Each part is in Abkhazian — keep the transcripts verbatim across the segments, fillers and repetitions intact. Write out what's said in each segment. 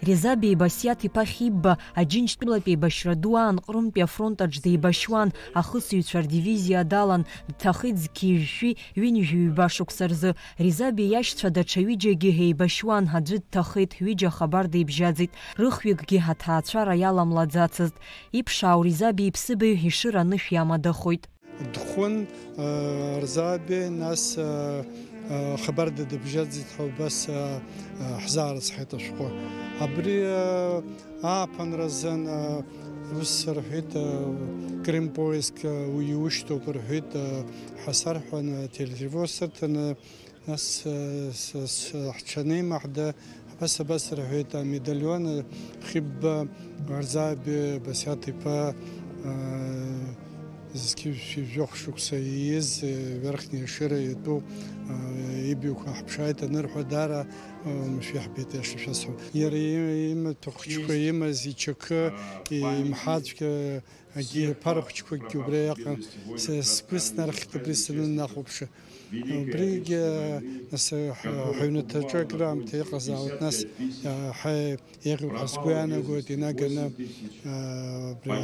Резабиа Басиаҭ-иԥа Хьибба Аџьынџьтәылатә еибашьра ду аан Ҟрымтәи афронт аҿ деибашьуан, ахысыҩцәа рдивизиа далан, дҭахеит зқьи жәшәи ҩынҩажәи ҩба шықәса рзы. Резабиа иашьцәа даҽа ҩыџьагьы еибашьуан, аӡәы дҭахеит, ҩыџьа ахабар деибжьаӡит, рыхҩыкгьы аҭаацәара иаламлаӡацызт. Иԥшаау Резабиа иԥсыбаҩ Ешыра анышә иамадахоит. Дхәын, э, Рзаби, нас, э, э, хабарда дыбжьаӡит ҳәа убас, э, э, ҳзаарыцҳаит ашәҟәы. Абри, э, ааԥынразын, э, ус рҳәеит, э, Крым поиск, э, уи иушьҭоуп рҳәеит, э, ҳәа сарҳәан, э, телетревоза сырҭаны, Нас, э, с-, с-, ҳҽанеимаҳда, абас, абас рҳәеит, амедалион, э, Хьыбба Арзаби Басиаҭ-иԥа, э, зқьи жәшәи жәохә шықәса ииз, э, Верхние Шыра итәу, э, ибаҩқәа ҳԥшааит анырҳәа, даара, э, умшәа иаҳбеит, иаша шәасҳәап. Иара и-, имаҭәахәыҷқәа имаз, ичақы, имҳацәгьа, Агьи аԥара хәыҷқәакгьы убра иҟан, са сгәы снархьит абри санынахәаԥшы. Убригьы, нас, ҳа-, ҳаҩнаҭаҿы акыраамҭа иҟазаауеит, нас, ҳа-, еиӷьуп ҳәа сгәы иаанагоит, инаганы, абра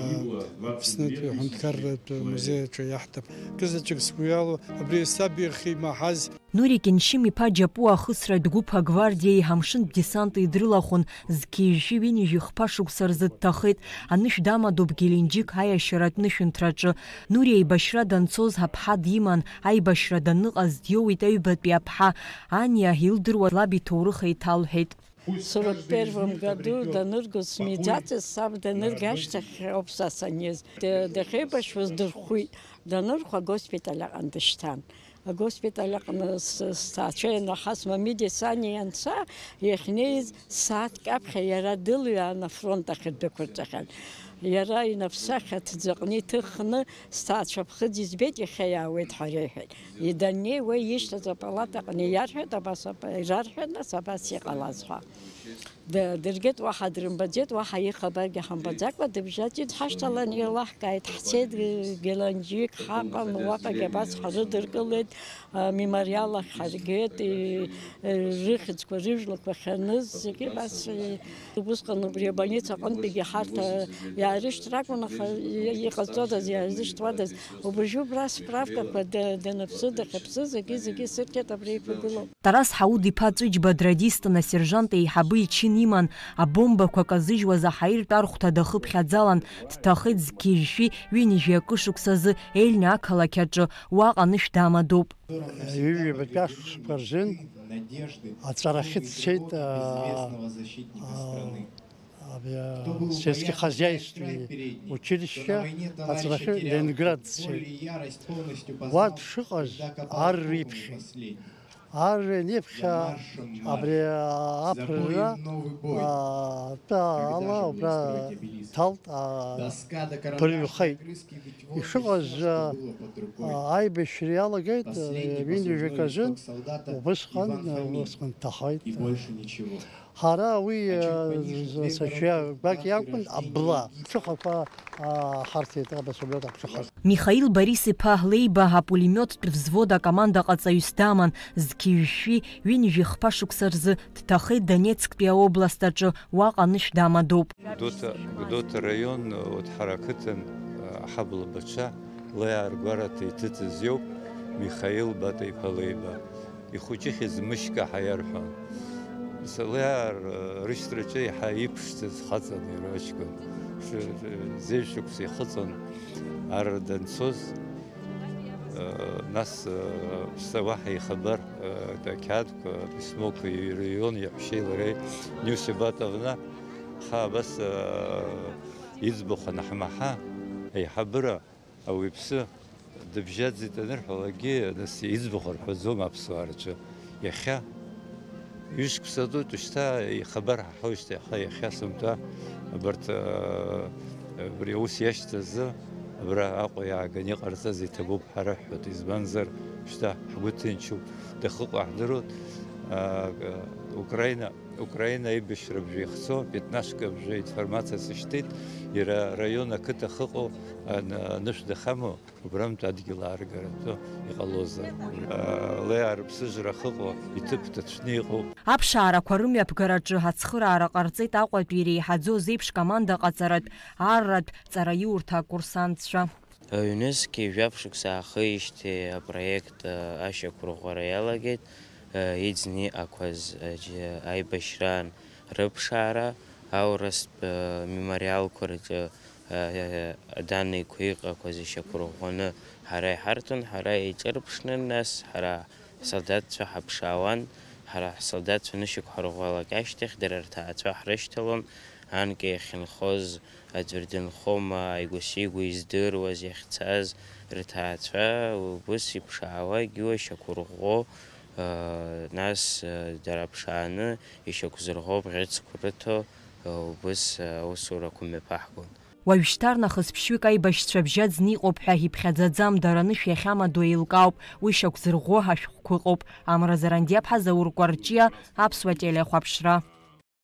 Аԥснытәи аҳәынҭқарратә музеи аҿы иаҳҭап. Кызаҵәык сгәы иалоу, абри саб ихы имаҳаз. Нури Кеншьым-иԥа Џьапуа ахысратә гәыԥ агвардиеи амшынтә десанти дрылахәын, зқьи жәшәи ҩынҩажәи хԥа шықәса рзы дҭахеит, анышә дамадоуп Геленџьык аиашьаратә нышәынҭраҿы. Нури аибашьра данцоз аԥҳа диман, аибашьра даныҟаз диоуеит аҩбатәи аԥҳа. Аниа илдыруа лаб иҭоурых еиҭалҳәеит. Сорок первом году даныргоз смиӡацыз, саб данырга ашьҭахь ауп са саниз. Д-, дахьеибашьуаз дырхәит. Данырхәа, агоспиталь аҟан дышьҭан. Агоспиталь аҟны с-, сҭаацәа ианахас Мамиди Сани ианца, иахьнеиз сааҭк аԥхьа иара дылҩаан афронт ахь ддәықәырҵахьан. Иара инаԥсахьа ҭӡаҟны иҭыхны, сҭаацәа ԥхыӡ избеит, иахьа иаауеит ҳәа реиҳәеит. Даннеи уа ишьҭаз апалатаҟны иарҳәеит, абас ап-, ирарҳәеит, нас абас иҟалаз ҳәа. Д-, дыргеит, уаҳа дрымбаӡеит, уаҳа ихабаргьы ҳамбаӡакәа дыбжьаӡит, ҳашьҭалан еилаҳкааит, ҳцеит, Геленџьик ҳаҟан, уаҟагьы абас ҳрыдыркылеит, а, мемориал ахь ҳаргеит, и, и, рыхьӡқәа, рыжәлақәа ахьаныз, зегьы абас, и, убысҟан убри абольница аҟынтәигьы ҳарҭ, а, иаарышьҭыр акәын, аха и-, иҟазҵодаз, иаарзышьҭуадаз, убыржәы убра справкақәа д-, даныԥсы, дахьыԥсы, зегьы, зегьы сырҭеит, абра иқәгылоуп. Тарас Ҳауд-иԥа Ҵәыџьба драдистын, асержант еиҳабы ичын иман, абомбақәа казыжьуаз аҳаиртә архәҭа дахыԥхьаӡалан, дҭахеит зқьи жәшәи ҩынҩажәи акы шықәсазы Ельня ақалақь аҿы, уаҟа анышә дамадоуп. Ҩажәи ҩбатәи ашықәсқәа рзын аҵарахьы дцеит, а, а, абри, а, сельскохозяйственный училище аҵарахьы Ленинград дцеит. Уа дшыҟаз ар риԥхьеит. Ар ианиԥхьа абри аԥырра, а, атәы ала убра дҭалт, а, дԥырҩхеит. Ишыҟаз, а, а, аибашьра иалагеит, а, ҩынҩажәак азын, убысҟан, а, убысҟан дҭахеит. Ҳара уи, а, з-, сашьа гәак иакәын, абла. Ԥшыхақәа, а, ҳарҭеит, абас убриоуп аԥшыхақәа. Михаил Борис-иԥа Леиба апулемиоттә взвод акомандаҟаҵаҩыс даман, зқьи жәшәи ҩынҩажәи хԥа шықәса рзы дҭахеит Донецктәи аобласт аҿы, уаҟа анышә дамадоуп. Гәдоуҭа, Гәдоуҭа раион, урҭ ҳара ақыҭан, аҳабла бацәа, леиаа ргәараҭа иҭыҵыз иоуп Михаил Батеиԥа Леиба. Ихәыҷыхьыз Мышька ҳәа иарҳәон. Салиаа рышьҭраҿы еиҳа иԥшӡаз хаҵан иара аҷкәын. Ш-, зежә шықәса ихыҵын, ар данцоз, нас, ԥсҭа уаҳа ихабар, ақьаадқәа, письмоқәа иҩрыҩуан иаҳәшьеи лареи, Нюся Батовна, ҳа абас, иӡбахә анаҳмаҳа, аиҳабыра Ауаҩԥсы дыбжьаӡит анырҳәалакгьы, нас иӡбахә рҳәаӡом аԥсуаа рҿы. Иахьа ҩышықәса дууп, шьҭа ихабар ҳаҳауеижьҭеи ҳа иахьа сынтәа абарҭ, аа, абри аус иашьҭазы абра Аҟәа иааганы иҟарҵаз иҭабуп ҳәа рыҳәҳәоит, избанзар, шьҭа ҳгәы ҭынчуп, дахыҟоу ҳдыруеит, аа, Украина Украина аибашьра абжа ихцо, пятнашка абжа информациа сышьҭит, иара араион ақыҭа ахыҟоу ан-, анышә дахьамоу, убрантә адгьыл ааргаратәы иҟалозар. Алеи аарыԥсыжра ахыҟоу иҭыԥ ҭацәны иҟоуп. Аԥшаарақәа рымҩаԥгараҿы ацхыраара ҟарҵеит Аҟәатәи иреиҳаӡоу зеиԥш команда ҟаҵаратә, арратә ҵараиурҭа акурсантцәа. Ҩнызқьи жәаф шықәса аахижьҭеи апроект, э, ашьақәырӷәӷәара иалагеит, э, иӡны иҟақәаз, э, џь-, аибашьраан рыԥшаара, аурыстә, э, мемориалқәа рҿы, э, данеиқәа иҟақәаз ишьақәырӷәӷәаны ҳара иҳарҭон, ҳара еиҿырԥшны, нас ҳара ҳсолдаҭцәа ҳаԥшаауан, ҳара ҳсолдаҭцәа нышьақәҳарӷәӷәалак ашьҭахь дара рҭаацәа ҳрышьҭалон, анкьа иахьынхоз аӡәыр дынхома, ааигәа-сигәа издыруаз иахьцаз рҭаацәа убыс иԥшаауа, егьиуа ишьақәырӷәӷәо, э, нас, э, дара ԥшааны ишьақәзырӷәӷәо бӷьыцқәа рыҭо, э, убыс, э, аусурақәа мҩаԥаҳгон. Уажәшьҭарнахыс ԥшьҩык аибашьцәа бжьаӡны иҟоуп ҳәа иԥхьаӡаӡам, дара анышә иахьамадоу еилкаауп, уи шьақәзырӷәӷәо ашәҟәқәа ыҟоуп. Амра Зарандиаԥҳа, Заур Кәарҷиа, Аԥсуа телехәаԥшра.